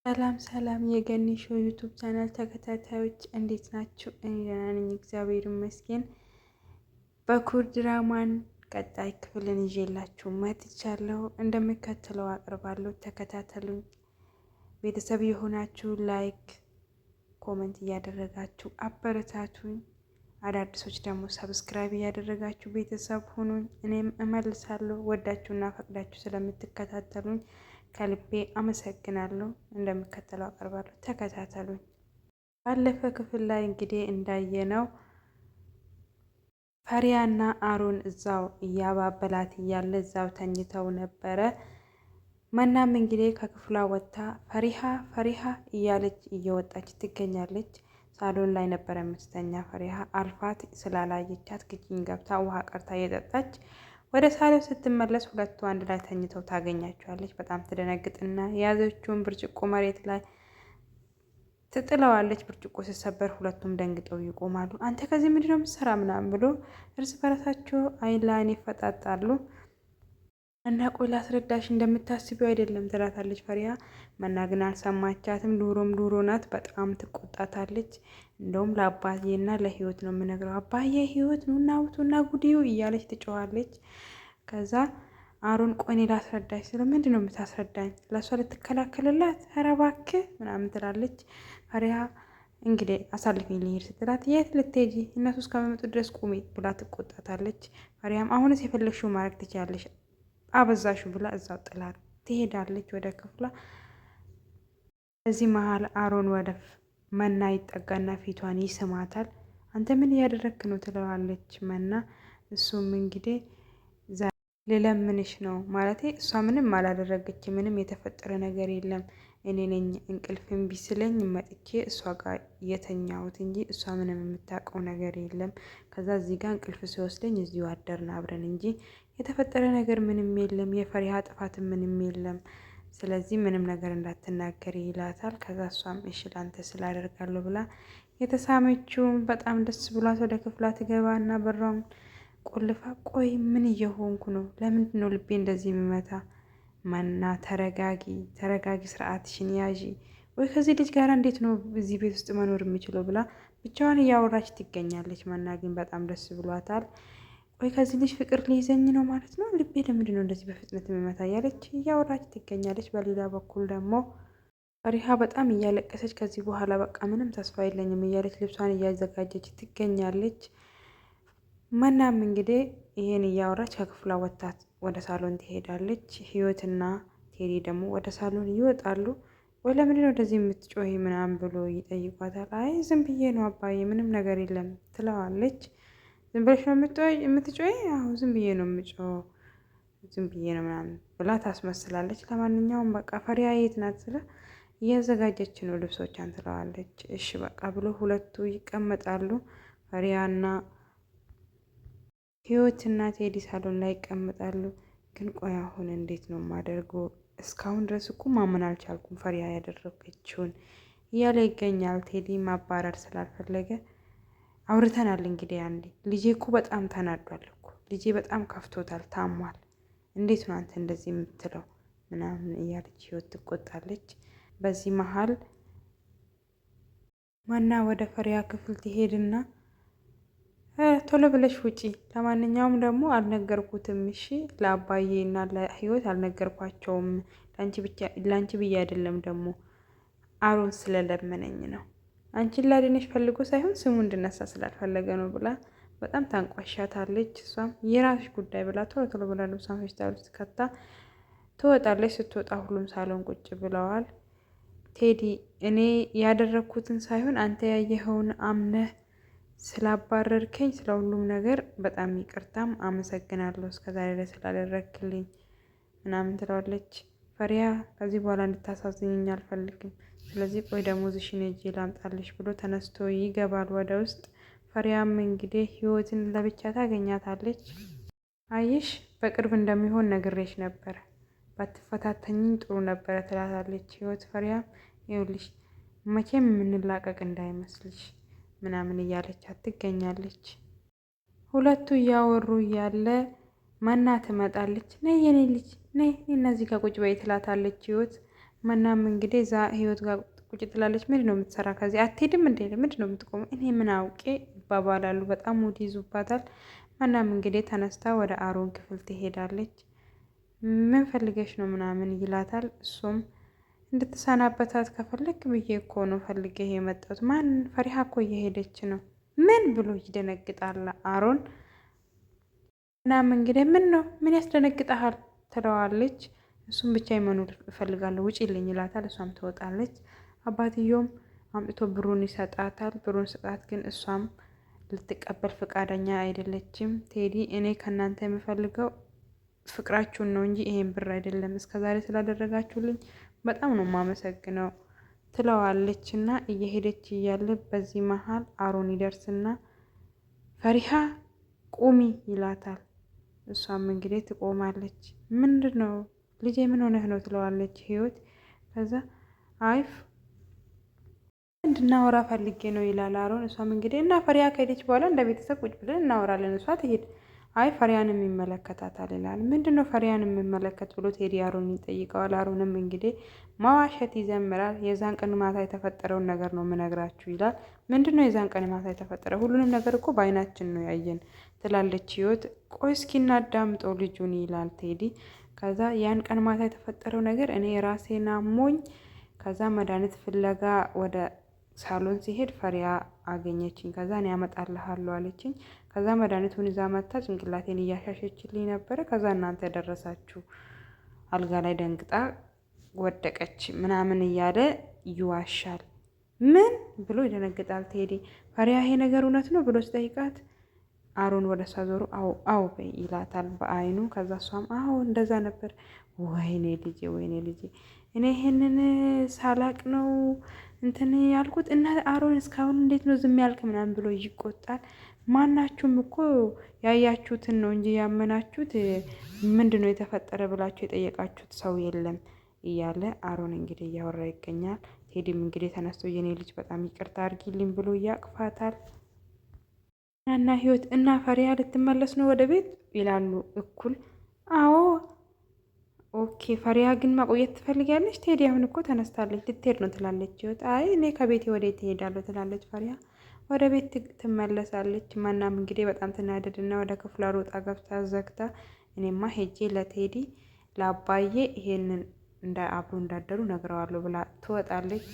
ሰላም ሰላም የገኒ ሾው ዩቱብ ቻናል ተከታታዮች እንዴት ናችሁ? እኔ ደህና ነኝ፣ እግዚአብሔር ይመስገን። በኩር ድራማን ቀጣይ ክፍልን ይዤላችሁ መጥቻለሁ። እንደሚከተለው አቅርባለሁ፣ ተከታተሉኝ። ቤተሰብ የሆናችሁ like፣ comment እያደረጋችሁ አበረታቱኝ። አዳዲሶች ደግሞ subscribe እያደረጋችሁ ቤተሰብ ሁኑኝ። እኔም እመልሳለሁ። ወዳችሁና ፈቅዳችሁ ስለምትከታተሉኝ ከልቤ አመሰግናለሁ። እንደሚከተለው አቀርባለሁ። ተከታተሉኝ። ባለፈ ክፍል ላይ እንግዲህ እንዳየነው ፈሪያና አሮን እዛው እያባበላት እያለ እዛው ተኝተው ነበረ። መናም እንግዲህ ከክፍሏ ወጥታ ፈሪሃ ፈሪሃ እያለች እየወጣች ትገኛለች። ሳሎን ላይ ነበረ የምትተኛ። ፈሪሃ አልፋት ስላላየቻት kitchen ገብታ ውሃ ቀድታ እየጠጣች ወደ ሳሎን ስትመለስ ሁለቱ አንድ ላይ ተኝተው ታገኛቸዋለች። በጣም ትደነግጥና የያዘችውን ብርጭቆ መሬት ላይ ትጥለዋለች። ብርጭቆ ሲሰበር ሁለቱም ደንግጠው ይቆማሉ። አንተ ከዚህ ምንድነው የምትሰራ ምናምን ብሎ እርስ በራሳቸው አይን ለአይን ይፈጣጣሉ። እና ቆይ ላስረዳሽ፣ እንደምታስቢው አይደለም ትላታለች ፈሪሃ። መና ግን አልሰማቻትም። ዱሮም ዱሮ ናት። በጣም ትቆጣታለች። እንደውም ለአባዬና ለህይወት ነው የምነግረው፣ አባዬ ህይወት ኑና ውጡና ጉዲው እያለች ትጮኻለች። ከዛ አሮን ቆይ እኔ ላስረዳሽ ስለ ምንድን ነው የምታስረዳኝ? ለእሷ ልትከላከልላት? ኧረ እባክህ ምናምን ትላለች ፈሪሃ። እንግዲህ አሳልፊኝ ልሄድ ስትላት የት ልትሄጂ? እነሱ እስከሚመጡ ድረስ ቁሚ ብላ ትቆጣታለች። ፈሪሃም አሁንስ የፈለግሽው ማድረግ ትችያለሽ አበዛሹ ብላ እዛው ጥላት ትሄዳለች ወደ ክፍሏ። በዚህ መሀል አሮን ወደ መና ይጠጋና ፊቷን ይስማታል። አንተ ምን እያደረግክ ነው ትለዋለች መና። እሱም እንግዲህ ልለምንሽ ነው ማለቴ እሷ ምንም አላደረገች፣ ምንም የተፈጠረ ነገር የለም። እኔ ነኝ እንቅልፍ እምቢ ስለኝ መጥቼ እሷ ጋር የተኛሁት እንጂ እሷ ምንም የምታውቀው ነገር የለም። ከዛ እዚህ ጋር እንቅልፍ ሲወስደኝ እዚሁ አደርን አብረን እንጂ የተፈጠረ ነገር ምንም የለም፣ የፈሪሃ ጥፋት ምንም የለም። ስለዚህ ምንም ነገር እንዳትናገር ይላታል። ከዛ እሷም እሺ ላንተ ስላደርጋለሁ ብላ የተሳመችውን በጣም ደስ ብሏት ወደ ክፍሏ ትገባና በሯን ቆልፋ ቆይ ምን እየሆንኩ ነው? ለምንድን ነው ልቤ እንደዚህ የሚመታ? መና ተረጋጊ፣ ተረጋጊ፣ ስርዓትሽን ያዢ። ወይ ከዚህ ልጅ ጋር እንዴት ነው እዚህ ቤት ውስጥ መኖር የሚችለው ብላ ብቻዋን እያወራች ትገኛለች። መና ግን በጣም ደስ ብሏታል። ወይ ከዚህ ልጅ ፍቅር ሊይዘኝ ነው ማለት ነው፣ ልቤ ለምንድን ነው እንደዚህ በፍጥነት የሚመታ እያለች እያወራች ትገኛለች። በሌላ በኩል ደግሞ ፈሪሃ በጣም እያለቀሰች ከዚህ በኋላ በቃ ምንም ተስፋ የለኝም እያለች ልብሷን እያዘጋጀች ትገኛለች። መናም እንግዲህ ይሄን እያወራች ከክፍሏ ወጥታት ወደ ሳሎን ትሄዳለች። ህይወትና ቴዲ ደግሞ ወደ ሳሎን ይወጣሉ። ወይ ለምንድን ነው ወደዚህ የምትጮሂ ምናምን ብሎ ይጠይቋታል። አይ ዝም ብዬ ነው አባዬ፣ ምንም ነገር የለም ትለዋለች። ዝም ብለሽ ነው የምትጮይ? አዎ ዝም ብዬ ነው የምጮኸው፣ ዝም ብዬ ነው ምናምን ብላ ታስመስላለች። ለማንኛውም በቃ ፈሪያ የት ናት ስለ እያዘጋጀች ነው ልብሶቿን ትለዋለች። እሺ በቃ ብሎ ሁለቱ ይቀመጣሉ። ፈሪያና ህይወትና ቴዲ ሳሎን ላይ ይቀመጣሉ። ግን ቆይ አሁን እንዴት ነው የማደርገው? እስካሁን ድረስ እኮ ማመን አልቻልኩም ፈሪያ ያደረገችውን እያለ ይገኛል። ቴዲ ማባረር ስላልፈለገ አውርተናል። እንግዲህ አንዴ ልጄ እኮ በጣም ተናዷል እኮ ልጄ በጣም ከፍቶታል፣ ታሟል። እንዴት ነው አንተ እንደዚህ የምትለው ምናምን እያለች ህይወት ትቆጣለች። በዚህ መሀል መና ወደ ፈሪያ ክፍል ትሄድና ቶሎ ብለሽ ውጪ፣ ለማንኛውም ደግሞ አልነገርኩትም፣ እሺ ለአባዬ እና ለህይወት አልነገርኳቸውም፣ ለአንቺ ብዬ አይደለም ደግሞ አሮን ስለለመነኝ ነው አንቺን ላድንሽ ፈልጎ ሳይሆን ስሙ እንድነሳ ስላልፈለገ ነው ብላ በጣም ታንቋሻታለች። እሷም የራስሽ ጉዳይ ብላ ቶሎ ቶሎ ብላ ልብሷን ፌስታል ውስጥ ከታ ትወጣለች። ስትወጣ ሁሉም ሳሎን ቁጭ ብለዋል። ቴዲ እኔ ያደረግኩትን ሳይሆን አንተ ያየኸውን አምነህ ስላባረርከኝ ስለ ሁሉም ነገር በጣም ይቅርታም አመሰግናለሁ እስከዛሬ ድረስ ስላደረግክልኝ ምናምን ትለዋለች። ፈሪያ ከዚህ በኋላ እንድታሳዝኝኝ አልፈልግም ስለዚህ ቆይ ደሞዝሽን ሂጄ ላምጣልሽ ብሎ ተነስቶ ይገባል ወደ ውስጥ። ፈሪያም እንግዲህ ህይወትን ለብቻ ታገኛታለች። አይሽ በቅርብ እንደሚሆን ነግሬሽ ነበረ፣ ባትፈታተኝኝ ጥሩ ነበረ ትላታለች ህይወት። ፈሪያም ይኸውልሽ መቼም የምንላቀቅ እንዳይመስልሽ ምናምን እያለች ትገኛለች። ሁለቱ እያወሩ እያለ መና ትመጣለች። ነይ የኔ ልጅ ነይ እነዚህ ከቁጭ በይ ትላታለች ህይወት። መናም እንግዲህ እዛ ህይወት ጋር ቁጭ ትላለች። ምንድን ነው የምትሰራ ከዚህ አትሄድም እንዴ? ምንድን ነው የምትቆመው? እኔ ምን አውቄ ይባባላሉ። በጣም mood ይዙባታል። መናም እንግዲህ ተነስታ ወደ አሮን ክፍል ትሄዳለች። ምን ፈልገሽ ነው ምናምን ይላታል። እሱም እንድትሰናበታት ከፈለግ ብዬ እኮ ነው ፈልጌ የመጣሁት። ማን ፈሪሃ እኮ እየሄደች ነው። ምን ብሎ ይደነግጣል አሮን። እናም እንግዲህ ምን ነው ምን ያስደነግጠሃል ትለዋለች። እሱም ብቻ መኖር እፈልጋለሁ ውጪልኝ ይላታል። እሷም ትወጣለች። አባትዮም አምጥቶ ብሩን ይሰጣታል። ብሩን ስጣት ግን እሷም ልትቀበል ፈቃደኛ አይደለችም። ቴዲ እኔ ከእናንተ የምፈልገው ፍቅራችሁን ነው እንጂ ይሄን ብር አይደለም። እስከዛሬ ስላደረጋችሁልኝ በጣም ነው የማመሰግነው ትለዋለች እና እየሄደች እያለ በዚህ መሀል አሮን ይደርስና ፈሪሃ ቁሚ ይላታል። እሷም እንግዲህ ትቆማለች። ምንድን ነው ልጄ ምን ሆነህ ነው ትለዋለች ህይወት። ከዛ አይፍ እንድናወራ ፈልጌ ነው ይላል አሮን። እሷም እንግዲህ እና ፈሪሃ ከሄደች በኋላ እንደ ቤተሰብ ቁጭ ብለን እናወራለን፣ እሷ ትሄድ አይ ፈሪያን የሚመለከታታል ይላል። ምንድን ነው ፈሪያን የሚመለከት ብሎ ቴዲ አሮን ይጠይቀዋል። አሮንም እንግዲህ መዋሸት ይጀምራል። የዛን ቀን ማታ የተፈጠረውን ነገር ነው የምነግራችሁ ይላል። ምንድን ነው የዛን ቀን ማታ የተፈጠረ? ሁሉንም ነገር እኮ በአይናችን ነው ያየን ትላለች ህይወት። ቆይ እስኪ እናዳምጠው ልጁን ይላል ቴዲ። ከዛ ያን ቀን ማታ የተፈጠረው ነገር እኔ ራሴን አሞኝ ከዛ መድኃኒት ፍለጋ ወደ ሳሎን ሲሄድ ፈሪያ አገኘችኝ። ከዛ እኔ አመጣልሃለሁ አለችኝ። ከዛ መድኃኒቱን ይዛ መታ ጭንቅላቴን እያሻሸችልኝ ነበረ። ከዛ እናንተ ደረሳችሁ፣ አልጋ ላይ ደንግጣ ወደቀች ምናምን እያለ ይዋሻል። ምን ብሎ ይደነግጣል ቴዲ። ፈሪያ ይሄ ነገር እውነት ነው ብሎ ሲጠይቃት አሮን ወደ እሷ ዞሮ አዎ አዎ በይ ይላታል በአይኑ። ከዛ እሷም አዎ እንደዛ ነበር። ወይኔ ልጄ፣ ወይኔ ልጄ እኔ ይሄንን ሳላቅ ነው እንትን ያልኩት እና አሮን እስካሁን እንዴት ነው ዝም ያልክ ምናምን ብሎ ይቆጣል። ማናችሁም እኮ ያያችሁትን ነው እንጂ ያመናችሁት ምንድን ነው የተፈጠረ ብላችሁ የጠየቃችሁት ሰው የለም እያለ አሮን እንግዲህ እያወራ ይገኛል። ቴዲም እንግዲህ ተነስቶ የኔ ልጅ በጣም ይቅርታ አድርጊልኝ ብሎ ያቅፋታል። እና ህይወት እና ፈሪያ ልትመለስ ነው ወደ ቤት ይላሉ እኩል። አዎ okay ፈሪያ ግን ማቆየት ትፈልጊያለች? ቴዲ አሁን እኮ ተነስታለች ልትሄድ ነው ትላለች ህይወት። አይ እኔ ከቤቴ ወደ ትሄዳለሁ ትላለች ፈሪያ። ወደ ቤት ትመለሳለች። መናም እንግዲህ በጣም ትናደድና ወደ ክፍሏ ሮጣ ገብታ ዘግታ እኔማ ሄጄ ለቴዲ ለአባዬ ይሄንን እንደ አብሮ እንዳደሩ ነግረዋለሁ ብላ ትወጣለች።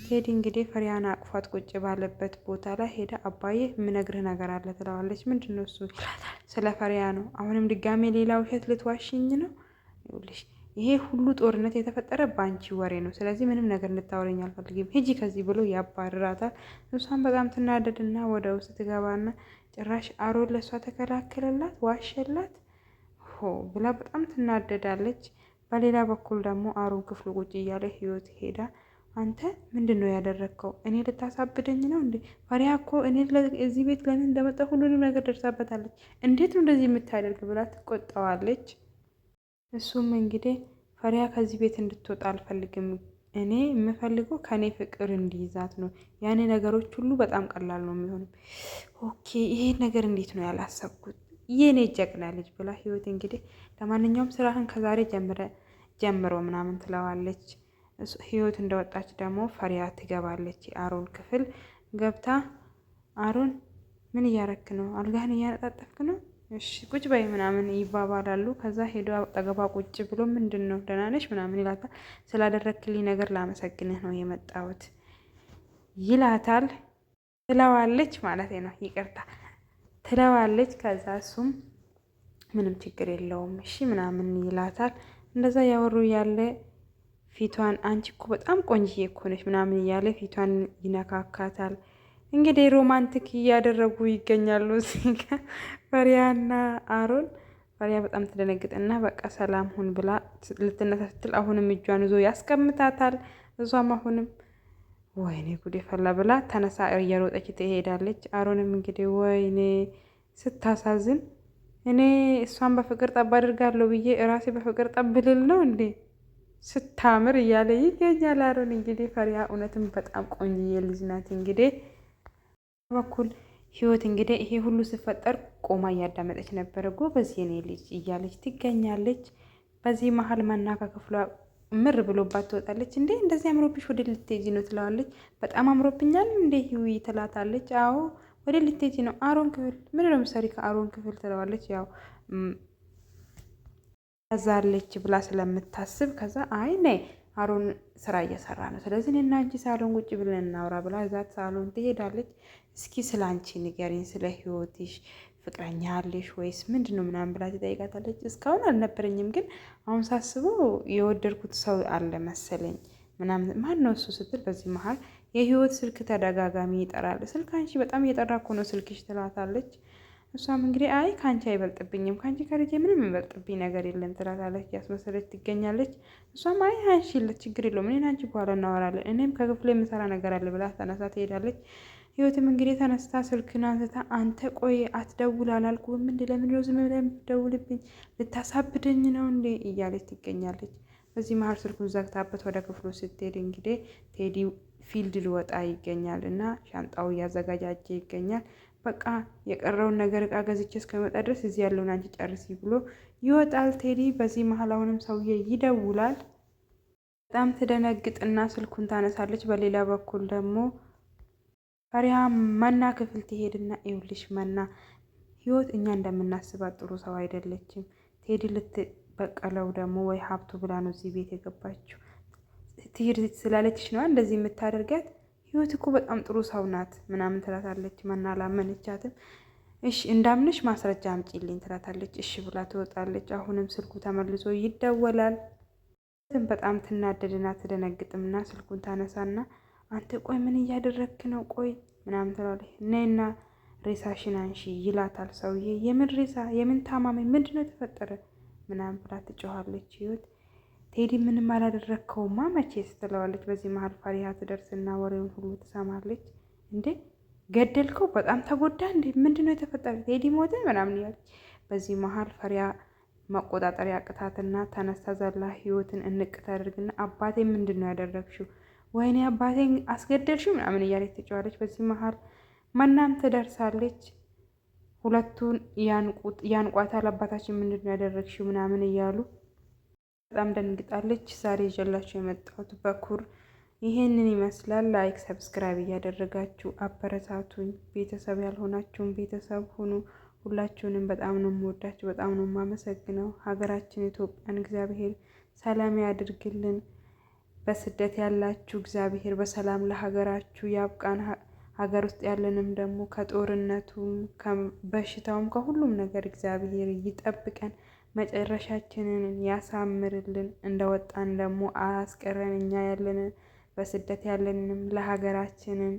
ቴዲ እንግዲህ ፈሪያን አቅፏት ቁጭ ባለበት ቦታ ላይ ሄዳ አባዬ የምነግርህ ነገር አለ ትለዋለች። ምንድን ነው እሱ? ስለ ፈሪያ ነው። አሁንም ድጋሜ ሌላ ውሸት ልትዋሽኝ ነው? ይኸውልሽ ይሄ ሁሉ ጦርነት የተፈጠረ በአንቺ ወሬ ነው። ስለዚህ ምንም ነገር እንድታወሪኝ አልፈልግም፣ ሂጂ ከዚህ ብሎ ያባርራታል። እሷን በጣም ትናደድና ወደ ውስጥ ትገባና ጭራሽ አሮን ለእሷ ተከላከለላት፣ ዋሸላት ሆ ብላ በጣም ትናደዳለች። በሌላ በኩል ደግሞ አሮን ክፍሉ ቁጭ እያለ ህይወት ሄዳ አንተ ምንድን ነው ያደረግከው? እኔ ልታሳብደኝ ነው እንዴ? ፈሪያ እኮ እኔ እዚህ ቤት ለምን እንደመጣ ሁሉንም ነገር ደርሳበታለች። እንዴት ነው እንደዚህ የምታደርግ ብላ ትቆጣዋለች። እሱም እንግዲህ ፈሪያ ከዚህ ቤት እንድትወጣ አልፈልግም። እኔ የምፈልገው ከእኔ ፍቅር እንዲይዛት ነው። ያኔ ነገሮች ሁሉ በጣም ቀላል ነው የሚሆንም። okay ይሄን ነገር እንዴት ነው ያላሰብኩት? የኔ ጀግና ልጅ ብላ ህይወት እንግዲህ ለማንኛውም ስራህን ከዛሬ ጀምሮ ምናምን ትለዋለች። ህይወት እንደወጣች ደግሞ ፈሪያ ትገባለች። የአሮን ክፍል ገብታ አሮን ምን እያረክ ነው? አልጋህን እያነጣጠፍክ ነው? እሺ ቁጭ በይ ምናምን ይባባላሉ። ከዛ ሄዶ አጠገቧ ቁጭ ብሎ ምንድን ነው ደህና ነሽ ምናምን ይላታል። ስላደረክልኝ ነገር ላመሰግንህ ነው የመጣሁት ይላታል። ትለዋለች ማለት ነው ይቅርታ ትለዋለች። ከዛ እሱም ምንም ችግር የለውም እሺ ምናምን ይላታል። እንደዛ ያወሩ ያለ ፊቷን አንቺ እኮ በጣም ቆንጅዬ እኮ ነሽ ምናምን እያለ ፊቷን ይነካካታል። እንግዲህ romantic እያደረጉ ይገኛሉ እዚህ ጋ ፈሪያና አሮን። ፈሪያ በጣም ትደነግጥና በቃ ሰላም ሁን ብላ ልትነሳ ስትል አሁንም እጇን ይዞ ያስቀምጣታል። እሷም አሁንም ወይኔ ጉዴ ፈላ ብላ ተነሳ እየሮጠች ትሄዳለች። አሮንም እንግዲህ ወይኔ ስታሳዝን፣ እኔ እሷን በፍቅር ጠብ አድርጋለሁ ብዬ እራሴ በፍቅር ጠብልል ነው እንዴ ስታምር እያለ ይገኛል። አሮን እንግዲህ ፈሪያ እውነትም በጣም ቆንጅዬ ልጅ ናት። እንግዲህ በኩል ህይወት እንግዲህ ይሄ ሁሉ ሲፈጠር ቆማ እያዳመጠች ነበረ። ጎበዝ የኔ ልጅ እያለች ትገኛለች። በዚህ መሀል መና ከክፍሏ ምር ብሎባት ትወጣለች። እንዴ እንደዚህ አምሮብሽ ወደ ልትሄጂ ነው ትለዋለች። በጣም አምሮብኛል እንዴ ህዊ ትላታለች። አዎ ወደ ልትሄጂ ነው? አሮን ክፍል ምን ነው የምትሰሪ ከአሮን ክፍል ትለዋለች። ያው ያዛለች ብላ ስለምታስብ ከዛ አይ ነይ አሮን ስራ እየሰራ ነው፣ ስለዚህ እኔና አንቺ ሳሎን ቁጭ ብለን እናውራ ብላ እዛት ሳሎን ትሄዳለች። እስኪ ስለ አንቺ ንገሪኝ፣ ስለ ህይወትሽ ፍቅረኛ አለሽ ወይስ ምንድን ነው ምናምን ብላ ትጠይቃታለች። እስካሁን አልነበረኝም፣ ግን አሁን ሳስበው የወደድኩት ሰው አለ መሰለኝ ምናምን፣ ማን ነው እሱ ስትል በዚህ መሀል የህይወት ስልክ ተደጋጋሚ ይጠራል። ስልክ አንቺ በጣም እየጠራ እኮ ነው ስልክሽ ትላታለች። እሷም እንግዲህ አይ ከአንቺ አይበልጥብኝም፣ ከአንቺ ከልጄ ምንም የሚበልጥብኝ ነገር የለም ትላታለች። ያስመሰለች ትገኛለች። እሷም አይ አንሺለት ችግር የለውም እኔን አንቺ በኋላ እናወራለን፣ እኔም ከክፍል የምሰራ ነገር አለ ብላ ተነሳ ትሄዳለች። ህይወትም እንግዲህ ተነስታ ስልክን አንስታ አንተ ቆይ አትደውል አላልኩህም እንዴ? ለምንድነው ዝም ብለህ የምትደውልብኝ? ልታሳብደኝ ነው እንዴ? እያለች ትገኛለች። በዚህ መሀል ስልኩን ዘግታበት ወደ ክፍሉ ስትሄድ እንግዲህ ቴዲ field ሊወጣ ይገኛል እና ሻንጣው እያዘጋጃጀ ይገኛል። በቃ የቀረውን ነገር እቃ ገዝቼ እስከመጣ ድረስ እዚህ ያለውን አንቺ ጨርሲ ብሎ ይወጣል ቴዲ። በዚህ መሀል አሁንም ሰውዬ ይደውላል። በጣም ትደነግጥና ስልኩን ታነሳለች። በሌላ በኩል ደግሞ ፈሪሃ መና ክፍል ትሄድና ይኸውልሽ መና፣ ህይወት እኛ እንደምናስባት ጥሩ ሰው አይደለችም። ቴዲ ልትበቀለው ደግሞ ወይ ሀብቱ ብላ ነው እዚህ ቤት የገባችው። ትሄድ ስላለችሽ ነዋ እንደዚህ የምታደርጋት። ህይወት እኮ በጣም ጥሩ ሰው ናት ምናምን ትላታለች። መና አላመነቻትም። እሺ እንዳምንሽ ማስረጃ አምጪልኝ ትላታለች። እሺ ብላ ትወጣለች። አሁንም ስልኩ ተመልሶ ይደወላል። በጣም ትናደድና ትደነግጥምና ስልኩን ታነሳና አንተ ቆይ ምን እያደረግክ ነው? ቆይ ምናምን ትላለች። ነይና ሬሳሽን አንሺ ይላታል ሰውዬ። የምን ሬሳ? የምን ታማሚ? ምንድነው የተፈጠረ? ምናምን ብላ ትጮኻለች ህይወት። ቴዲ ምንም አላደረግከውማ መቼስ ትለዋለች። በዚህ መሀል ፈሪሃ ትደርስና ወሬውን ሁሉ ትሰማለች። እንዴ ገደልከው? በጣም ተጎዳ እንዴ? ምንድነው የተፈጠረ? ቴዲ ሞተ ምናምን እያለች በዚህ መሀል ፈሪሃ መቆጣጠሪያ አቅታትና ተነስታ ዘላ ህይወትን እንቅ ታደርግና አባቴ ምንድን ነው ያደረግሽው? ወይኔ አባቴን አስገደልሽው ምናምን እያለች ትጮኻለች። በዚህ መሀል መናም ትደርሳለች። ሁለቱን ያንቋታል። አባታችን ምንድን ነው ያደረግሽው ምናምን እያሉ በጣም ደንግጣለች። ዛሬ ይዤላችሁ የመጣሁት በኩር ይሄንን ይመስላል። like subscribe እያደረጋችሁ አበረታቱኝ። ቤተሰብ ያልሆናችሁን ቤተሰብ ሁኑ። ሁላችሁንም በጣም ነው የምወዳችሁ፣ በጣም ነው የማመሰግነው። ሀገራችን ኢትዮጵያን እግዚአብሔር ሰላም ያድርግልን። በስደት ያላችሁ እግዚአብሔር በሰላም ለሀገራችሁ ያብቃን። ሀገር ውስጥ ያለንም ደግሞ ከጦርነቱም ከበሽታውም ከሁሉም ነገር እግዚአብሔር ይጠብቀን፣ መጨረሻችንን ያሳምርልን። እንደወጣን ደግሞ አያስቀረን። እኛ ያለንን በስደት ያለንንም ለሀገራችንን